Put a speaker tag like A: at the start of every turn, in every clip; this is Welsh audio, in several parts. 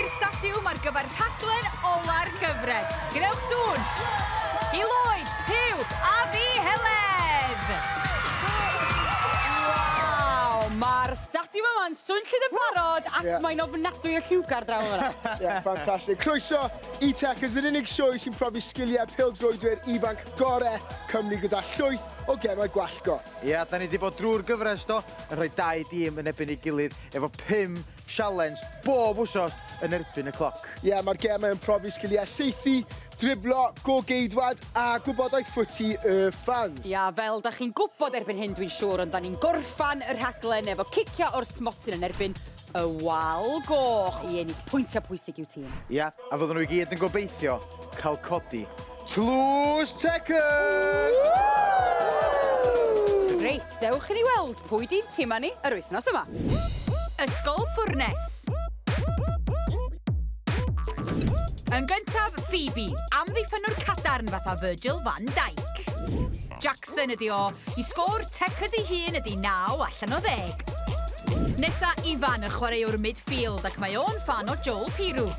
A: i'r stadiwm ar gyfer rhaglen ola'r gyfres. Gwnewch sŵn! I Lloyd, Huw a fi, Heledd! Waw, mae'r stadiwm yma'n swnllyd yn barod ac yeah. mae'n ofnadwy o lliwgar draw yma.
B: Ie, yeah, ffantastig. Croeso i Techers, yr unig sioe sy'n profi sgiliau pêl-droedwyr ifanc gore Cymru gyda llwyth o gemau gwallgo.
C: Ia, da ni 'di bod drwy'r gyfres do, yn rhoi dau dîm yn erbyn ei gilydd efo pum sialens bob wsos yn erbyn y cloc.
B: Ie, mae'r gemau yn profi sgiliau saethu, driblo, gôl-geidwad a gwybodaeth ffwti y ffans.
A: Ia, fel da chi'n gwybod erbyn hyn dwi'n siŵr, ond da ni'n gorffan y rhaglen efo cicio o'r smotyn yn erbyn y wal goch i ennill pwyntiau pwysig i'w tîm.
C: Ia, a fyddwn nhw i gyd yn gobeithio cael codi Tlws Checkers!
A: Reit, dewch i ni weld pwy di'n tima ni yr wythnos yma. Ysgol Ffwrnes. Yn gyntaf, Phoebe, amddiffynnwr cadarn fatha Virgil van Dijk. Jackson ydi o, i sgôr Techers ei hun ydi 9 allan o ddeg. Nesa Ifan, y chwaraewr midfield, ac mae o'n ffan o Joel Piroe.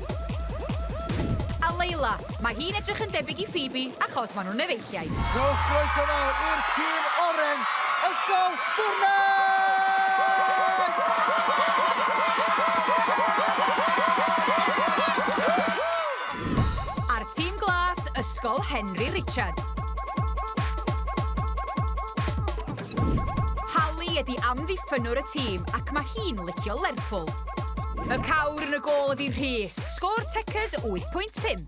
A: A Leila, mae hi'n edrych yn debyg i Phoebe achos maen nhw'n efeilliaid.
C: Rhowch groeso mawr i'r tîm oren, Ysgol Ffwrnes!
A: A'r tîm glas, Ysgol Henry Richard. Hallie ydi amddiffynnwr y tîm ac mae hi'n licio Lerpwl. Y cawr yn y gôl ydi Rhys, sgôr Techers 8.5.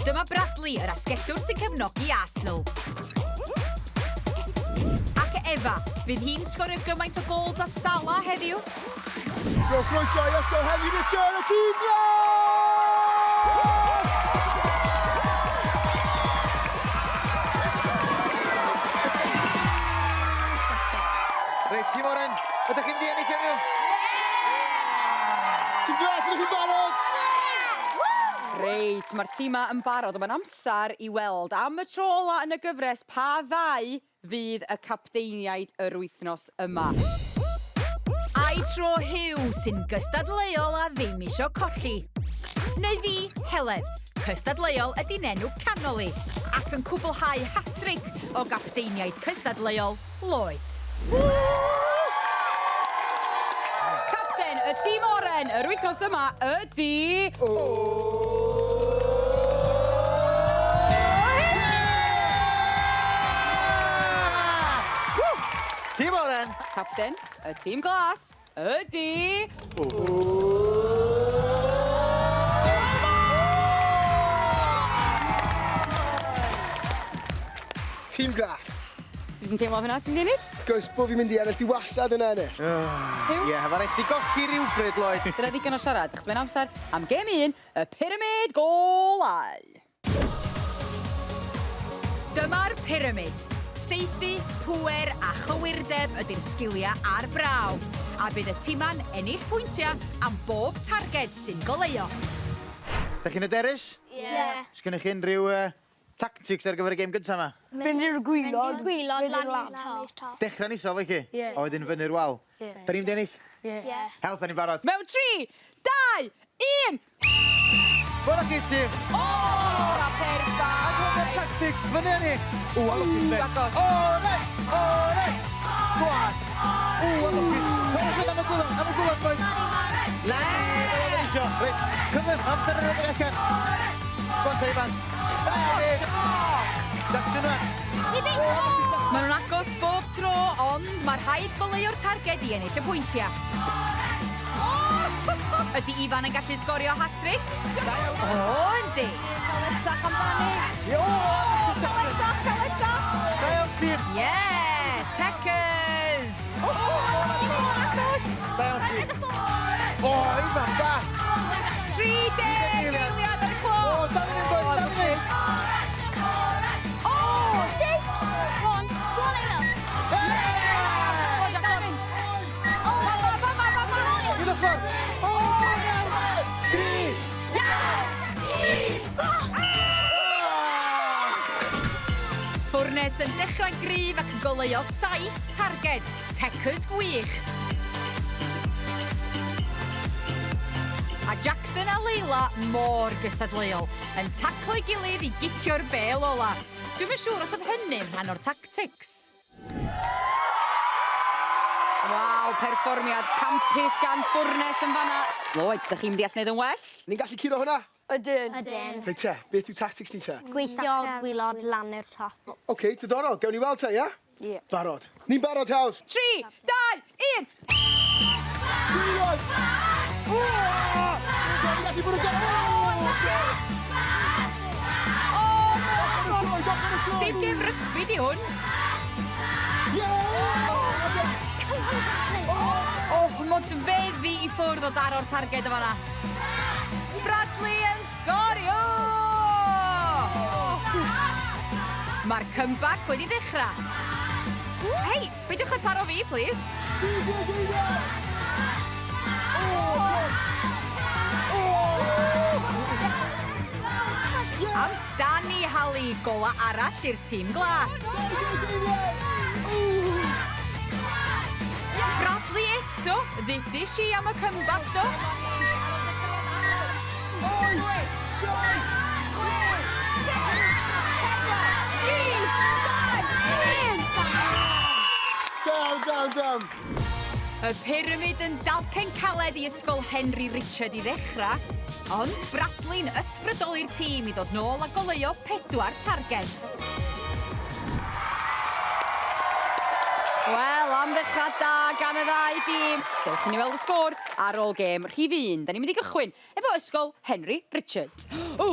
A: Dyma Bradley, yr asgellwr sy'n cefnogi Arsenal. Ac Efa, fydd hi'n sgorio gymaint o gols â Salah heddiw?
B: Rhowch groeso i Ysgol Henry Richard y tîm glas!
C: Reit, tîm oren, ydych chi'n mynd i ennill heddiw?
B: Tîm glas, ydych chi'n barod?
A: Reit, mae'r tîmau yn barod, ond mae'n amser i weld am y tro ola yn y gyfres pa ddau fydd y capteiniaid yr wythnos yma. Ai tro Huw sy'n gystadleuol a ddim isio colli? Neu fi, Heledd, cystadleuol ydy'n enw canol i, ac yn cwblhau hat-tric o gapteiniaid cystadleuol Lloyd. Capten y tîm oren yr wythnos yma ydy...
C: Tîm oren!
A: Capten y tîm glas ydy...
B: Tîm glas.
A: Sut ti'n teimlo am hynna? Ti'n mynd i ennill?
B: Wrth gwrs bo fi'n mynd i ennill, fi wastad yn ennill.
C: Ie, ma' raid chdi golli rywbryd, Lloyd.
A: Dyna ddigon o siarad, achos mae'n amser am gêm un, y pyramid golau. Dyma'r pyramid. Saethu, pŵer a chywirdeb ydy'r sgiliau ar brawf, a bydd y tima'n ennill pwyntiau am bob targed sy'n goleuo.
C: Da chi'n hyderus?
D: Ie.
C: Sgennych chi unrhyw uh, Tactics ar gyfer y gêm gynta 'ma?
D: Mynd i'r gwylod. Mynd i'r gwylod lan i'r top.
C: Dechrau'n isel felly?
D: Ie.
C: A wedyn fyny'r wal?
D: Ie.
C: Da ni'n mynd i ennill?
D: Ie. Ie.
C: Hel, da ni'n barod.
A: Mewn 3, 2, 1!
C: Ffwrdd â chi, tîm!
A: O! A perffaith!
C: Tactics, fyny â ni! O, a lwcus be.
A: Agos.
C: O, reit! O, reit! Go on! O, a lwcus. Am y gwylod, am y gwylod, boys! Le! Reit, cyflym, amser yn rhedeg allan. Go on, Ifan.
A: Maen nhw'n agos bob tro, ond mae rhaid goleuo'r targed i ennill y pwyntiau. Ydy Ifan yn gallu sgorio hat-trick? O, yndi! Caletach amdani! Caletach, caletach!
C: Da iawn, tîm!
A: Ie! Techers! O,
C: Da iawn, tîm! O, Ifan, bach!
A: 30 eiliad ar y cloc!
C: O, dal i fynd, boys, dal i fynd!
A: O! Yes!
D: Go on, go on, Ayla.
A: Fama, fama, fama!
C: Un ochr! O, Tri!
A: Ffwrnes yn dechrau'n gryf ac yn goleuo saith targed. Techers gwych! A Jackson a Leila mor gystadleuol, yn taclo'i gilydd i gicio'r bêl ola. Dwi'm yn siŵr os oedd hynny'n rhan o'r tactics. Waw, perfformiad campus gan Ffwrnes yn fanna. Lloyd, dych chi'n mynd i allu neud yn well?
B: Ni'n gallu curo hwnna?
D: Ydyn. Ydyn.
B: Reit te, beth yw tactics ni te?
D: Gweithio gwylod lan i'r top.
B: Oce, diddorol. Gawn ni weld te, ia?
A: Ie.
B: Barod. Ni'n barod, Hels?
A: 3, 2, 1!
B: Gwylod! Ni'n gallu bod yn
A: Dim gêm rygbi di hwn. Och, modfeddi i ffwrdd o daro'r targed o fanna. Bradley yn sgorio! Mae'r comeback wedi dechrau. Hei, beidiwch yn taro fi, please. Amdani Hali, gola arall i'r tîm glas. Bradley eto, ddudis i am y comeback do.
B: Down, down, down.
A: Y pyramid yn dalcen caled i ysgol Henry Richard i ddechrau, ond Bradley'n ysbrydoli'r tîm i ddod nôl a goleuo pedwar targed. Wel, am ddechrau da gan y ddau dîm. Dewch i ni weld y sgôr ar ôl gêm rhif 1. Da ni'n mynd i gychwyn efo ysgol Henry Richard. Ww!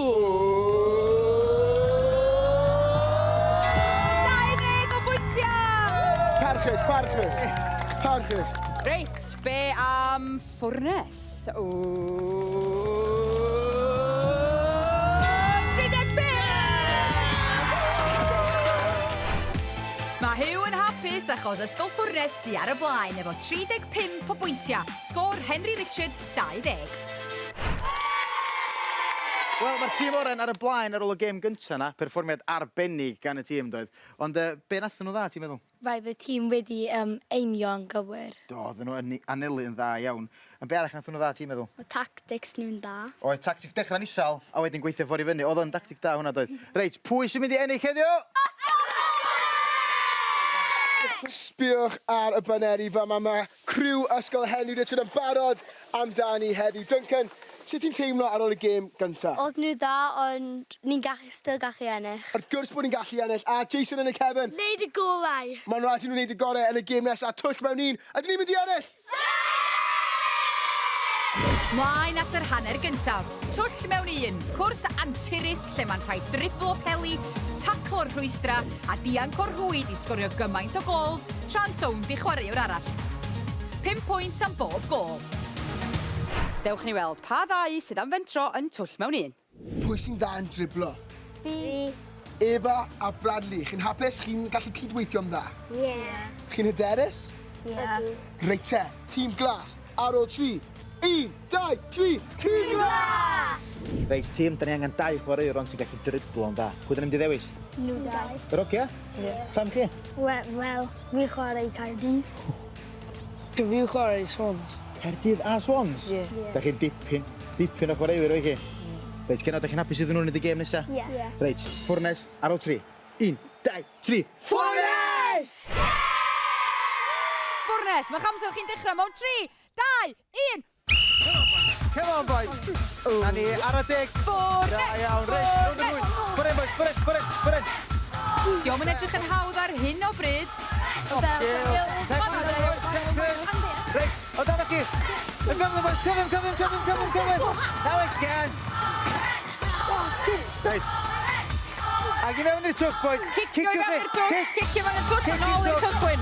A: 20 o bwyntiau!
B: Parchus, parchus. Parchus.
A: Reit, be am Ffwrnes? Ww! 35! Mae Huw yn hapus achos Ysgol Ffwrnes sy ar y blaen efo 35 o bwyntiau. Sgôr Henry Richard 20.
C: Wel, mae'r tîm oren ar y blaen ar ôl y gêm gyntaf 'na. Perfformiad arbennig gan y tîm, doedd. Ond be nathon nhw dda, ti'n meddwl?
E: Roedd y tîm wedi um, aimio yn gywir.
C: Do, oedden nhw yn anelu yn dda iawn. Ond be arall nathon nhw dda, ti'n meddwl?
E: Oedd tactics nhw'n dda.
C: Oedd tactic dechrau'n isel, a wedyn gweithio ffordd i fyny. Oedd o'n dactic da hwnna, doedd. Reit, pwy sy'n mynd i ennill heddiw?
B: Sbiwch ar y baneri fama. Mae criw Ysgol Henry Richard yn barod amdani heddi. Duncan, sut ti'n teimlo ar ôl y gêm gynta?
E: Oedd nhw dda, ond ni'n gallu, still gallu ennill.
B: Wrth gwrs bod ni'n gallu ennill, a Jason yn y cefn.
E: Neud y gorau!
B: Mae'n rhaid i nhw wneud y gorau yn y gêm nesaf, twll mewn un. Ydyn ni'n mynd i ennill?
A: Mlaen at yr hanner gyntaf. Twll mewn un. Cwrs anturus lle mae'n rhaid driblo peli, taclo'r rhwystra a dianc o'r rhwyd i sgorio gymaint o gols tra'n sownd i chwaraewr arall. 5 pwynt am bob gôl. Dewch ni weld pa ddau sydd am fentro yn twll mewn un.
B: Pwy sy'n dda yn driblo?
D: Fi.
B: Eva a Bradley, chi'n hapus? Chi'n gallu cydweithio'n dda?
D: Yeah.
B: Chi'n hyderus?
D: Yeah.
B: Reit te, tîm glas, ar ôl 3. 1, 2, 3, tîm glas!
C: Reit, tîm, da ni angen dau chwaraewr ond sy'n gallu driblo'n dda. Pwy da ni'n mynd i ddewis?
D: Nhw dau.
C: Yr ogia?
D: Ie.
C: Pam chi?
D: Wel, fi chwarae Caerdydd.
F: Fi'n chwarae Swans.
C: Caerdydd a Swans?
F: Ie.
C: Da chi'n dipyn, dipyn o chwaraewyr o'i chi? Reit, Genod, da chi'n hapus iddyn nhw'n wneud y gêm nesaf?
D: Ie. Ie.
C: Reit, Ffwrnes, ar ôl 3. 1, 2, 3, Ffwrnes!
A: Ffwrnes, mae'ch amser chi'n dechrau mewn 3, 2, 1.
C: Come on, boys! Na ni ar y deg.
A: Ffwrnes!
C: Da iawn, reit, rownd y rhwyd. Ffwrnes, boys, ffwrnes, ffwrnes, ffwrnes.
A: Dio'm yn edrych yn hawdd ar hyn o bryd.
C: Reit, o dan chi. Y gyflym, boys, cyflym, cyflym, cyflym, cyflym, cyflym. Now it can't. Reit. Ac i mewn i'r twll, boys.
A: Cicio i fewn i'r twll,
C: Cic.
A: cicio fewn i'r twll,
C: Cic
A: nôl
C: i'r
A: i'r
C: twll.
A: cychwyn.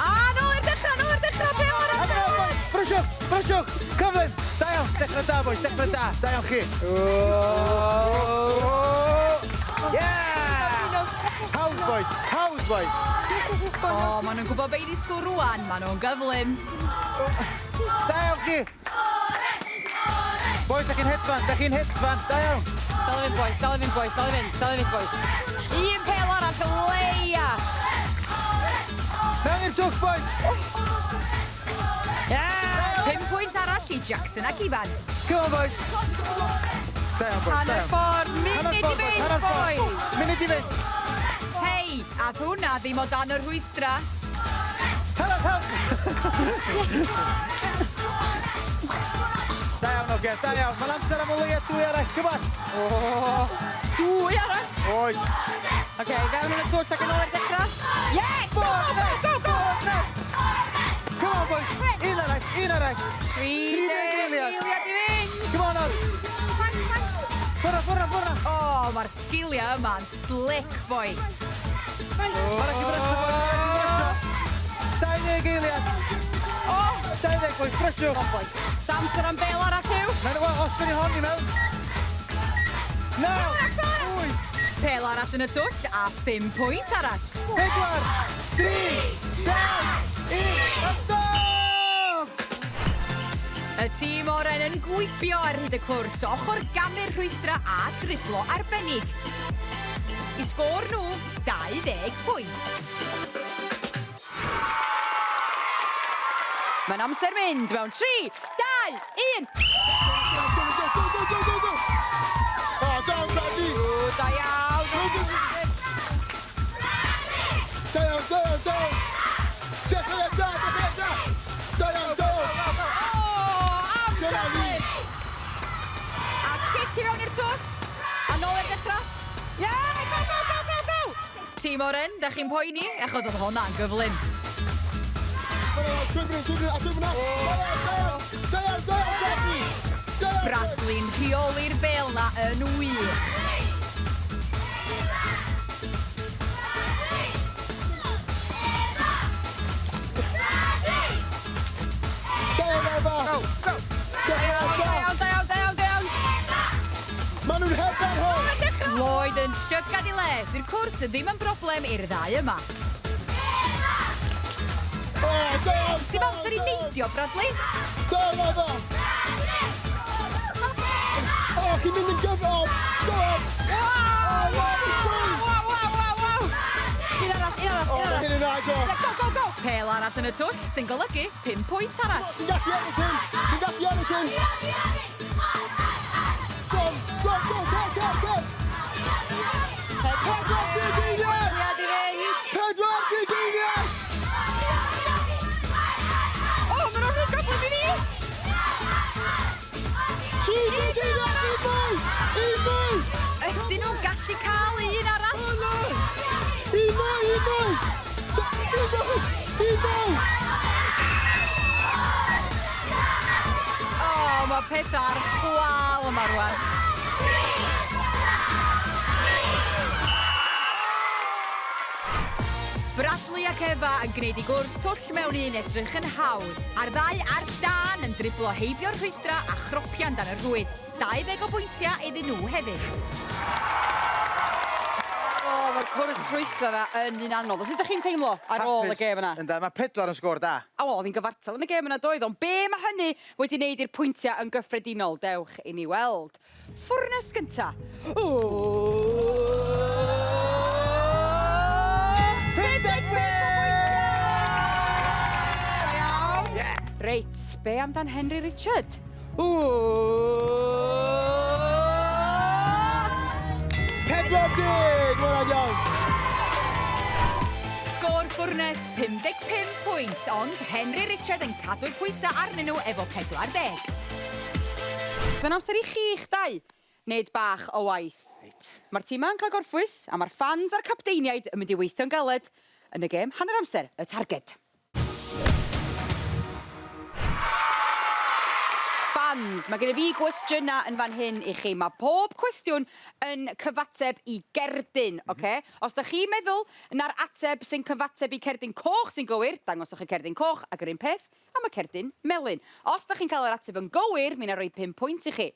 A: A nôl i'r dechrau, nôl i'r dechrau, bel
C: A
A: arall.
C: mewn, boys. Brysiwch, brysiwch. Cyflym. Da iawn, dechrau da, boys, dechrau da. Da iawn chi. Yeah! Hawdd, boys, hawdd, boys.
A: O, maen nhw'n gwybod be i ddisgwyl rwan, maen nhw'n gyflym.
C: Da iawn chi. Boys, da chi'n hedfan, da chi'n hedfan. Da iawn.
A: Dal i fynd, boys, dal i fynd, boys, dal i fynd, dal i fynd, boys. Un pel arall, leia.
C: Mewn i'r twll, boys.
A: Yeah! 5 pwynt arall i Jackson ac Ifan.
C: Come on, boys! Da iawn, boys, da
A: Hanner
C: iawn.
A: ffordd, munud i fynd, boys!
C: Munud i fynd.
A: Hei, ath hwnna ddim o dan y rhwystra.
C: Help, help! Da iawn, oce, da iawn. Mae'n amser am o leia dwy arall. Come on!
A: O, dwy arall.
C: Oes.
A: Oce, fewn yn y twll ac yn ôl i'r dechrau. Yes! Go, go, go, go, go!
C: Come on, boys. Un arall, un arall.
A: 30
C: eiliad.
A: eiliad i fynd.
C: Come on, on. Ffwrna, ffwrna, ffwrna.
A: O, mae'r sgiliau yma'n slick, boys.
C: Mae'n rhaid i brysio, boys. Mae'n rhaid i brysio. 20 eiliad.
A: O,
C: 20, boys, brysiwch.
A: Come on, boys. Samson am bel arall yw.
C: Mae'n wel, os dyn ni hon i mewn. 9, 8,
A: Pel arall yn y twll a 5 pwynt arall.
C: 4, 3, 2, 1, a stop!
A: Y tîm oren yn gwibio ar hyd y cwrs, ochr gamu'r rhwystra a driblo arbennig. I sgôr nhw, 20 pwynt. Mae'n amser mynd mewn 3, 2, 1.
B: Go, go, go, go, go, go, go! Oh, down, Bradley!
A: O, da iawn.
B: Da iawn, da iawn, da iawn! Dechrau da, dechrau da! Da iawn, da iawn!
A: O, am
B: Dyna ni.
A: A cic i fewn i'r twll. A nôl i'r dechrau. Yeah, go, go, go, go, go! Tîm oren, da chi'n poeni? Achos oedd hwnna'n gyflym.
B: Dwi'n mynd, dwi'n mynd, a dwi'n mynd. Da iawn, da iawn! Da iawn, da iawn, Bradley! Da iawn!
A: Bradley'n rheoli'r bel na yn wych.
B: Da iawn, Efa!
A: Go, go.
B: Da iawn,
A: Da
B: da!
A: iawn, da iawn, da iawn, da iawn.
B: Maen nhw'n hedfan hwn!
A: Lloyd yn llygad i le. Dyw'r cwrs ddim yn broblem i'r ddau yma.
B: O, da iawn!
A: Dim amser i neidio, Bradley.
B: Da iawn, Efa! O, chi'n mynd yn gyf... O, go on!
A: Wow!
B: Oh,
A: Wow, wow, wow, wow! Un arall, un arall,
B: O,
A: un
B: mae
A: arall.
B: hyn yn agos!
A: Go, go, go! Pel arall yn y twll sy'n golygu 5 pwynt arall.
B: Ti'n gallu ennill hyn! Ti'n gallu ennill hyn! Go, go, go, go, go, go! 40 eiliad!
A: Eiliad i fynd.
B: 40 eiliad!
A: O, maen nhw'n rhy gyflym i fi!
B: 30 eiliad! Un mwy! Un mwy!
A: Ydyn nhw'n gallu cael un arall?
B: O, na! Un mwy! Un mwy! Un mwy! Un mwy!
A: O, mae pethau ar chwal yma rwan. Bradley ac Efa yn gwneud i gwrs twll mewn un edrych yn hawdd. A'r ddau ar dan yn driblo heibio'r rhwystra a chropian dan y rhwyd. 20 o bwyntiau iddyn nhw hefyd. O, mae'r cwrs rhwystra yna yn un anodd. Sut ydych chi'n teimlo ar ôl y gêm yna?
C: Ynda, mae pedwar yn sgôr da.
A: A wel, oedd hi'n gyfartal yn y gêm yna doedd, ond be mae hynny wedi wneud i'r pwyntiau yn gyffredinol? Dewch i ni weld. Ffwrnes gynta. Ww!
C: 55!
A: Iawn.
C: Yeah.
A: Reit, be amdan Henry Richard? Ww!
B: 40! Mae'n iawn!
A: Sgôr ffwrnes 55 pwynt, ond Henry Richard yn cadw'r pwysau arnyn nhw efo 40. Mae'n amser i chi'ch dau wneud bach o waith. Mae'r tîm yn cael gorffwys a mae'r fans a'r capteiniaid yn mynd i weithio'n galed yn y gêm hanner amser, y targed. Fans, mae gen i fi gwestiynau yn fan hyn i chi. Mae pob cwestiwn yn cyfateb i gerdyn, oce? Okay? Os da chi'n meddwl na'r ateb sy'n cyfateb i cerdyn coch sy'n gywir, dangoswch y cerdyn coch ac yr un peth am y cerdyn melyn. Os da chi'n cael yr ateb yn gywir, mi na roi 5 pwynt i chi.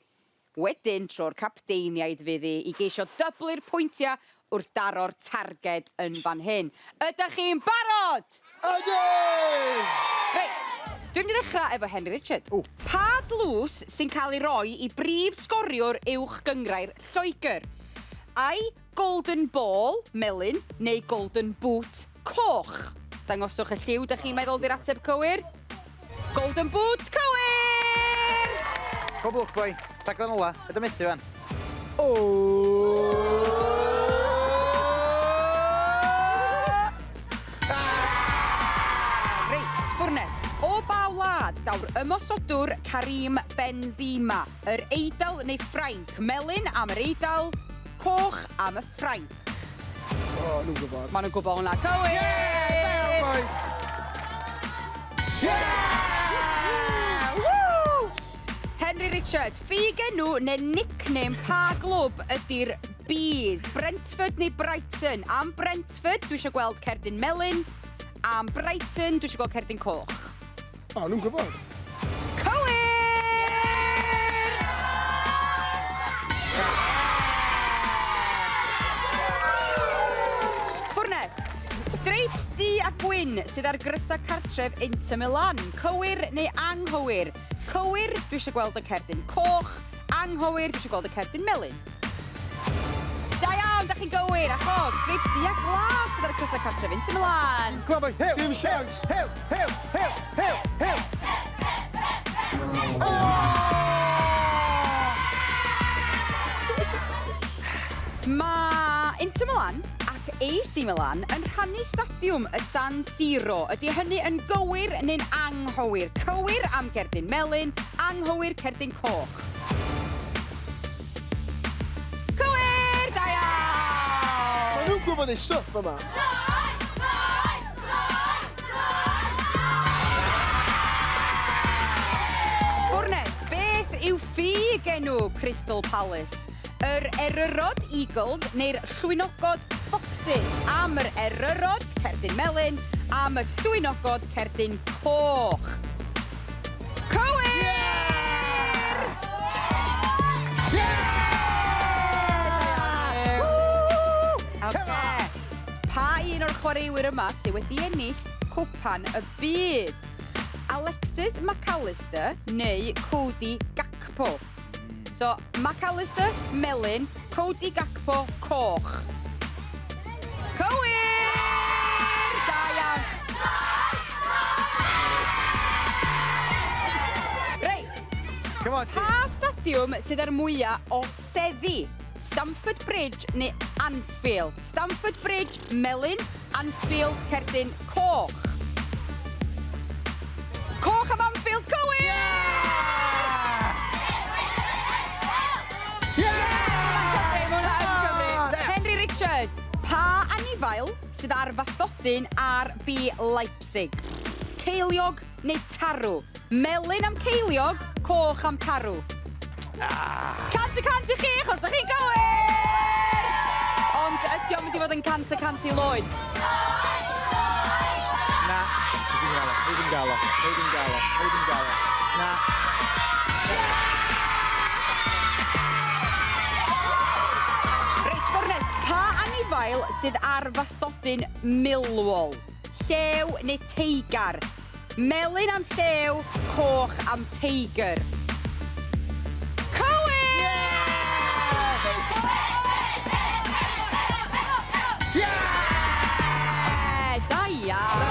A: Wedyn, tro'r capteiniaid fydd hi i geisio dyblu'r pwyntiau wrth daro'r targed yn fan hyn. Ydych chi'n barod?
B: Ydyn!
A: Reit, dwi'n mynd i ddechrau efo Henry Richard. Ww. Pa dlws sy'n cael ei roi i brif sgoriwr uwch gyngrair Lloegr? Ai Golden Ball, melyn, neu Golden Boot, coch? Dangoswch y lliw, da chi'n meddwl di'r ateb cywir? Golden Boot cywir!
C: Pob lwc, boi. Taglan ola. Ydw methu fan.
A: Reit, ffwrnes. O ba wlad daw'r ymosodwr Karim Benzema? Yr Eidal neu Ffrainc? Melyn am yr Eidal, coch am y Ffrainc.
B: O, nhw'n gwybod.
A: Maen nhw'n gwybod hwnna. Cywir!
B: Yeah! Boi!
A: Yeah! Woo! Henry Richard, ffug enw neu nickname pa glwb ydy'r Bees? Brentford neu Brighton? Am Brentford, dwi eisiau gweld cerdyn melyn. Am Brighton, dwi eisiau gweld cerdyn coch.
B: O, nhw'n gwybod.
A: Cywir! Ffwrnes. Streips du a gwyn sydd ar grysau cartref Inter Milan. Cywir neu anghywir? Cywir, dwi eisiau gweld y cerdyn coch. Anghywir, dwi eisiau gweld y cerdyn melyn. Da iawn, da chi'n gywir, achos streips du a glas sydd ar y crysau cartref Inter Milan.
C: Come on, boi. Hew!
B: Dim siawns.
C: Hew! Hew! Hew! Hew! Hew!
A: Mae Inter Milan ac AC Milan yn rhannu stadiwm y San Siro. Ydy hynny yn gywir neu'n anghywir? Cywir am gerdyn melyn, anghywir cerdyn coch. Cywir! Da iawn!
B: Maen nhw'n gwybod eu stwff yma.
A: Ffwrnes, beth yw ffug enw Crystal Palace? Yr Eryrod Eagles neu'r Llwynogod Foxes? Am yr Eryrod, cerdyn melyn, am y Llwynogod, cerdyn coch. Cywir! Yeah! Oce. Pa un o'r chwaraewyr yma sydd wedi ennill Cwpan y Byd? Alexis McAllister neu Cody Gakpo? So, McAllister, melyn, Cody Gakpo, coch. Cywir! Da iawn. Reit.
C: Come on, team.
A: Pa stadiwm sydd ar mwyaf o seddi? Stamford Bridge neu Anfield? Stamford Bridge, melyn, Anfield, cerdyn coch. Coch am Anfield, cywir! Yeah! Yeah! Mae hwnna yn cyfri. Henry Richard, pa anifail sydd ar fathodyn RB Leipzig? Ceiliog neu tarw? Melyn am ceiliog, coch am tarw. 100% i chi, achos ydych chi'n gywir! Ond ydy o'n mynd i fod yn 100% i Lloyd?
C: Na. Fi ddim gael o. Fi ddim gael o. Fi ddim gael o. Fi ddim gael o. Na.
A: Reit, Ffwrnes, pa anifail sydd ar fathodyn Millwall? Llew neu teigar? Melyn am llew, coch am teigr. Cywir! Yeah! Da iawn!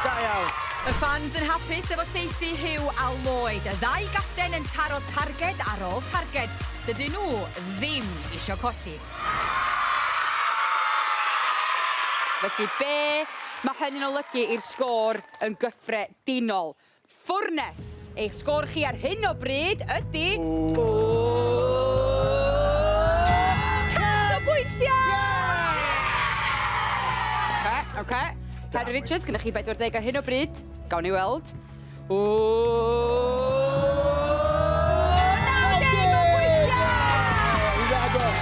C: Da iawn.
A: Y fans yn hapus efo saethu Huw a Lloyd. Y ddau gapten yn taro targed ar ôl targed. Dydyn nhw ddim isio colli. Felly be mae hynny'n olygu i'r sgôr yn gyffredinol? Ffwrnes, eich sgôr chi ar hyn o bryd ydy... 100 o bwyntiau! Oce, oce. Henry Richards, gyda chi 40 ar hyn o bryd. Gawn ni weld. O, 90 o bwyntiau!
B: Yn agos,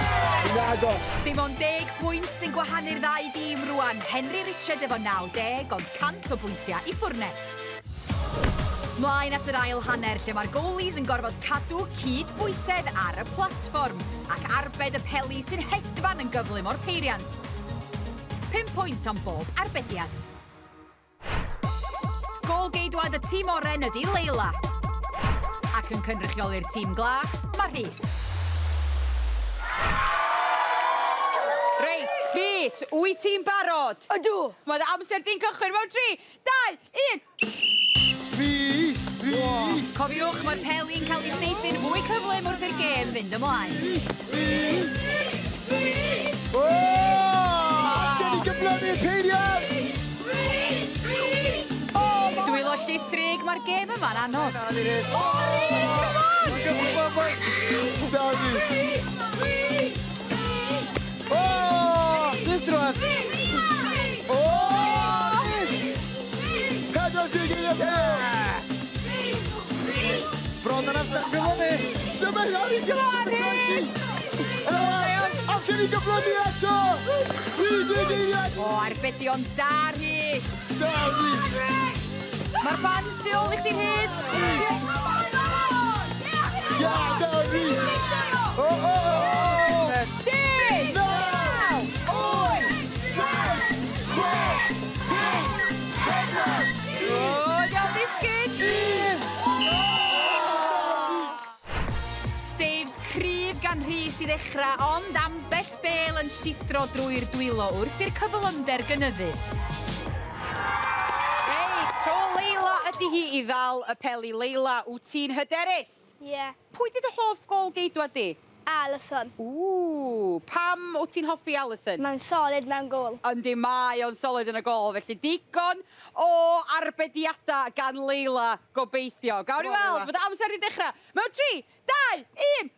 B: yn agos.
A: Dim ond 10 pwynt sy'n gwahanu'r ddau dîm rwan. Henry Richard efo 90, ond 100 o bwyntiau i Ffwrnes. Mlaen at yr ail hanner lle mae'r goalies yn gorfod cadw cyd bwysedd ar y platfform ac arbed y peli sy'n hedfan yn gyflym o'r peiriant. 5 pwynt am bob arbediad. Gôl geidwad y tîm oren ydy Leila. Ac yn cynrychioli'r tîm glas, mae Rhys. Reit, Rhys, wyt ti'n barod?
F: Ydw.
A: Mae dy amser di'n cychwyn mewn 3, 2, 1.
B: Rhys! Rhys!
A: Cofiwch, mae'r peli'n cael ei saethu'n fwy cyflym wrth i'r gêm fynd ymlaen.
B: Rhys! Rhys! Amser i gyflymu peiriant!
A: Dwylo llithrig, mae'r gêm yma'n anodd.
B: Da, Rhys.
C: O! Syth drwad!
B: O! 40 eiliad.
C: Bron yn amser gyflymu!
B: Symud, Rhys, gyda symud! Amser i gyflymu eto! 30 eiliad!
A: O, arbedion da, Rhys.
B: Da, Rhys!
A: Mae'r fans tu ôl i chdi, Rhys.
B: Ia, da, Rhys! O, o, o, o!
A: 10,
B: 9, 8, 7, 6, 5, 4, 3,
A: O, diolch ddisgyn.
B: 1!
A: Saves cryf gan Rhys i ddechrau, ond ambell bel yn llithro drwy'r dwylo wrth i'r cyflymder gynyddu. Reit, tro Leila ydy hi i ddal y peli. Leila, wyt ti'n hyderus?
D: Ie. Yeah.
A: Pwy 'di dy hoff gol geidwad di?
D: Alisson.
A: Ww, pam wyt ti'n hoffi Alisson?
D: Mae'n solid mewn gôl.
A: Yndi, mae o'n solid yn y gôl, felly digon o arbediadau gan Leila, gobeithio. Gawn ni weld bod amser wedi dechrau. Mewn 3, 2, 1!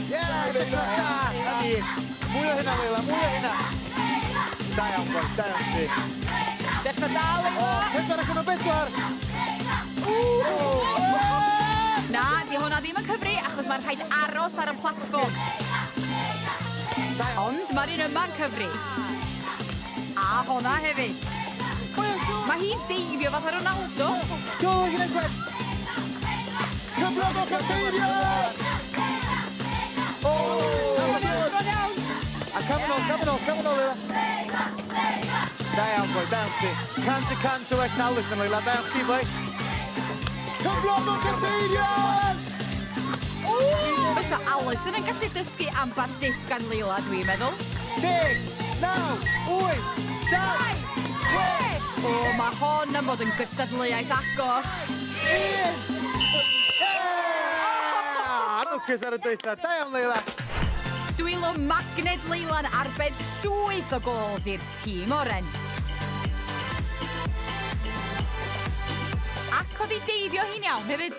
C: Ie, Leila, da! Na ni. Mwy o hynna, Leila, mwy o hynna. Da iawn, boi, da iawn ti.
A: Dechrau da, Leila.
C: 4 ac yn o 4.
A: Na, di hwnna ddim yn cyfri, achos mae'n rhaid aros ar y platfform. Ond mae'r un yma'n cyfri. A honna hefyd. Mae hi'n deifio fatha Ronaldo.
C: Go, gyda Gwen.
B: Cyflymwch y peiriant! O!
A: Bron iawn.
C: A cam yn ôl, cam yn ôl, cam yn ôl, Leila. Da iawn, boi, da iawn chdi. 100% o well na Alisson, Leila. Da iawn chdi, boi.
B: Cyflymwch y peiriant!
A: Fysa Alisson yn gallu dysgu ambell dip gan Leila, dwi'n meddwl.
C: 10, 9, 8, 7, 6,
A: O, mae hon am fod yn gystadleuaeth agos.
C: 1. Lwcus ar y dwytha. Da iawn, Leila.
A: Dwylo magnet Leila'n arbed llwyth o gols i'r tîm oren. Ac oedd hi deifio hi'n iawn hefyd.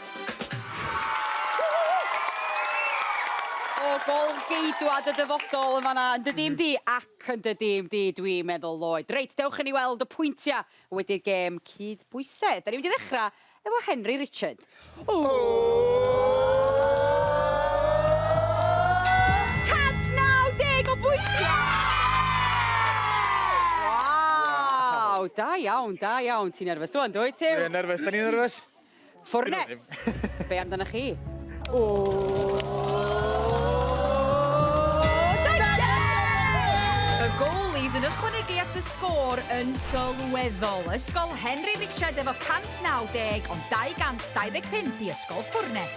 A: O, gol geidwad y dyfodol yn fanna, yn dy dîm di ac yn dy dîm di, dwi'n meddwl, Lloyd. Reit, dewch i ni weld y pwyntiau wedi'r gêm cyd bwysau. Da ni'n mynd i ddechrau efo Henry Richard. O! 190 o bwyntiau! Waw, da iawn, da iawn. Ti'n nerfus wan, dwyt ti?
C: Dwi'n nerfus, da ni'n nerfus?
A: Ffwrnes, be amdanoch chi? O! Y goalies yn ychwanegu at y sgôr yn sylweddol. Ysgol Henry Richard efo 190, ond 225 i Ysgol Ffwrnes.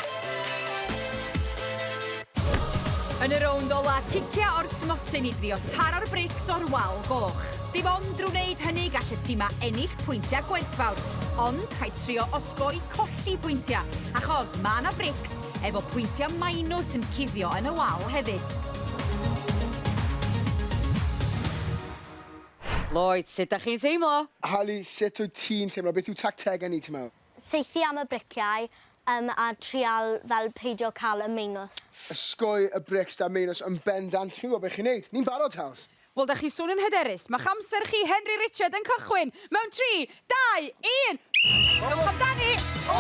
A: Yn y rownd ola, cicia o'r smotyn i drio taro'r brics o'r wal goch. Dim ond drwy wneud hynny gall y tîma ennill pwyntiau gwerthfawr. Ond rhaid trio osgoi colli pwyntiau, achos mae yna brics efo pwyntiau minus yn cuddio yn y wal hefyd. Lloyd, sut da chi'n teimlo?
B: Hali, sut wyt ti'n teimlo? Beth yw tactegau ni, ti'n meddwl?
D: Saethu am y briciau a trial fel peidio cael y minus.
B: Osgoi y brics da minus yn bendant. Chi'n gwybod beth chi'n neud? Ni'n barod, Hals.
A: Wel, da chi swnio'n hyderus. Mae'ch amser chi, Henry Richard, yn cychwyn mewn 3, 2, 1. Ewch amdani! O!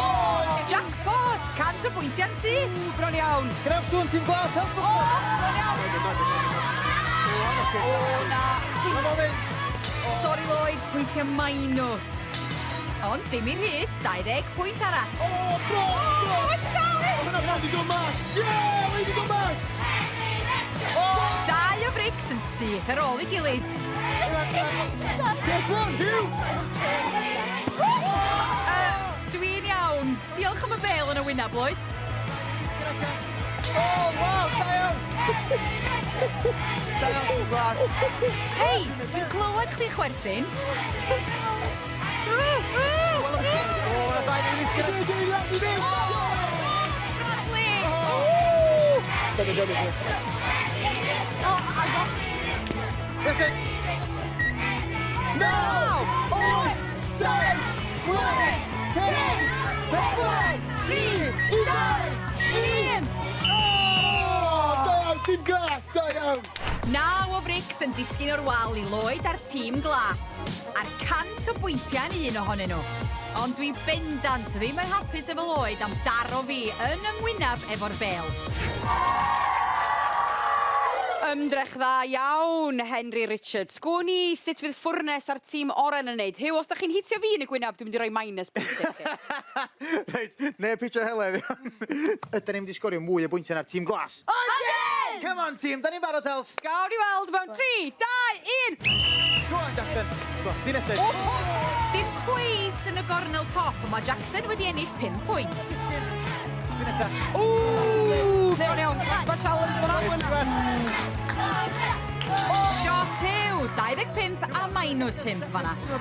A: Jackpot! 100 o bwyntiau'n syth. Ww, bron iawn.
C: Gwnewch sŵn tîm glas, help!
A: O, bron iawn. O, na.
C: Come on, mynd.
A: Sorry, Lloyd, pwyntiau minus. Ond dim i Rhys, 20 pwynt arall.
B: O, bron!
A: O, dau!
B: Hwnna bron di dod mas! Ie, mae di dod mas!
A: Dau o frics yn syth ar ôl ei gilydd.
B: Get one, Hugh!
A: Dwi'n iawn. Diolch am y bel yn y wyneb, Lloyd.
C: O, waw, da iawn! Da iawn, tîm glas.
A: Hei, dwi'n clywed chdi chwerthin.
C: O, yna ddau yn ddisgyn.
B: Deg eiliad i fynd!
A: Bradley!
B: Dyna, dyna, dyna.
C: Felly,
B: 9, 8, 7, 6, 5, 4, 3, 2, 1. O, da iawn, tîm glas, da iawn.
A: 9 o frics yn disgyn o'r wal i Lloyd a'r tîm glas. A'r 100 o bwyntiau yn un ohonyn nhw. Ond dwi bendant ddim yn hapus efo Lloyd am daro fi yn yng ngwyneb efo'r bêl. Ymdrech dda iawn, Henry Richards. Sgwn i sut fydd Ffwrnes a'r tîm oren yn neud. Huw, os da chi'n hitio fi yn y gwyneb, dwi'n mynd i roi minus pwynt i chi.
C: Reit, neu pitio Heledd. Ydyn ni'n mynd i sgorio mwy o bwyntiau na'r tîm glas? Ydyn! Come on, tîm, da ni'n barod, Heledd.
A: Gawn ni weld mewn 3, 2, 1.
C: Go on, Jackson. Go on, di nesaf.
A: Dim cweit yn y gornel top, ond mae Jackson wedi ennill 5 pwynt.
C: Di nesaf.
A: Ww, iawn iawn. Mae challenge yn hwnna. Shot yw, 25 a minus 5 fanna. O!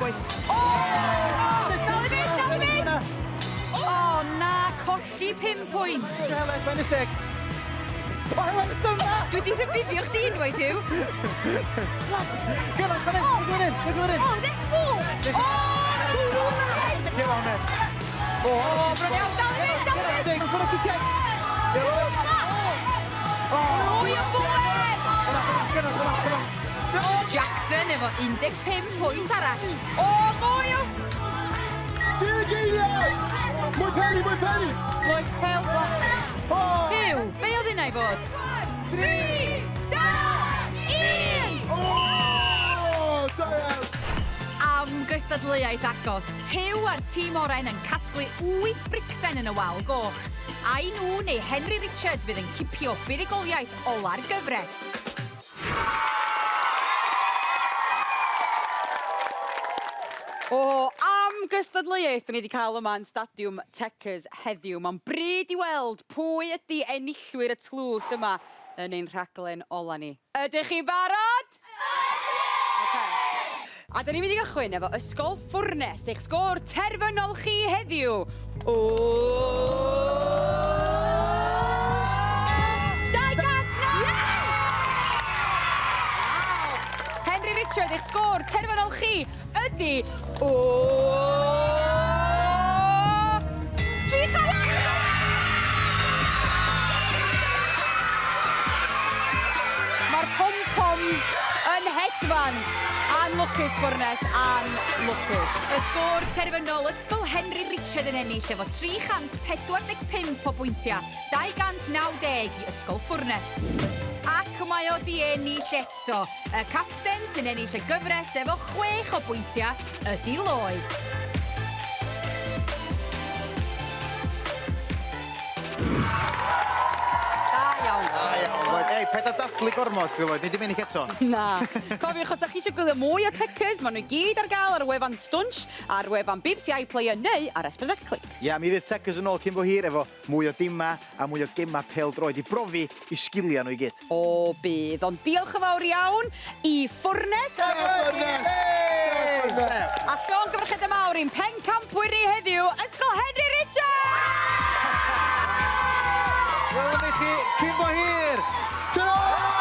A: Dal i fynd, dal i fynd! O, na, colli 5 pwynt.
C: Heledd, minus 10. O, Heledd, dyma!
A: Dwi wedi rhybuddio chdi unwaith, Huw.
C: Come on, come in, come in, come in.
E: Oh, that's four!
A: O!
C: Ti'n iawn, mate. O,
A: O, bron iawn, dal i fynd, dal i fynd!
C: Deg, ffwrdd o ciciau.
A: Mwy o bwer!
C: Come on, come on, come on.
A: Jackson efo 15 pwynt arall. O, mwy o...
B: 10 eiliad! Mwy peli, mwy peli!
A: Lloyd Pell. Huw, be oedd hynna i fod? 3, 2, 1!
B: O, da iawn.
A: Am gystadleuaeth agos, Huw a'r tîm oren yn casglu 8 bricsen yn y wal goch. Ai nhw neu Henry Richard fydd yn cipio buddugoliaeth ola'r gyfres. O, am gystadleuaeth ni wedi cael yma yn Stadiwm Checkers heddiw. Mae'n bryd i weld pwy ydy enillwyr y tlws yma yn ein rhaglen ola ni. Ydych chi barod? Okay. A da ni'n mynd i gychwyn efo Ysgol Ffwrnes, eich sgôr terfynol chi heddiw. O! 209! Wow! Henry Richard, eich sgôr terfynol chi ydy... O! 300! Mae'r pom-poms yn hedfan. Anlwcus, Ffwrnes, anlwcus. Y sgôr terfynol, Ysgol Henry Richard yn ennill efo 345 o bwyntiau, 290 i Ysgol Ffwrnes. Ac mae o di ennill eto. Y capten sy'n ennill y gyfres efo 6 o bwyntiau ydy Lloyd. Da iawn.
C: Da iawn, Lloyd. Ei, paid â dathlu gormod, ti'n gwybod, ni 'di mynd eto.
A: Na. Cofiwch, os ydych chi eisiau gwylio mwy o Checkers, maen nhw i gyd ar gael ar y wefan Stwnsh, ar wefan BBC iPlayer neu ar S4C Clic.
C: Ia, mi fydd Checkers yn ôl cyn bo hir efo mwy o dima a mwy o gema pêl-droed i brofi i sgiliau nhw i gyd.
A: O, bydd. Ond diolch yn fawr iawn i Ffwrnes.
B: Ffwrnes! Ffwrnes!
A: A llongyfarchiadau mawr i'n pencampwyr ni heddiw, Ysgol Henry Richard!
C: Welwn ni chi cyn bo hir!
B: Ta-ra!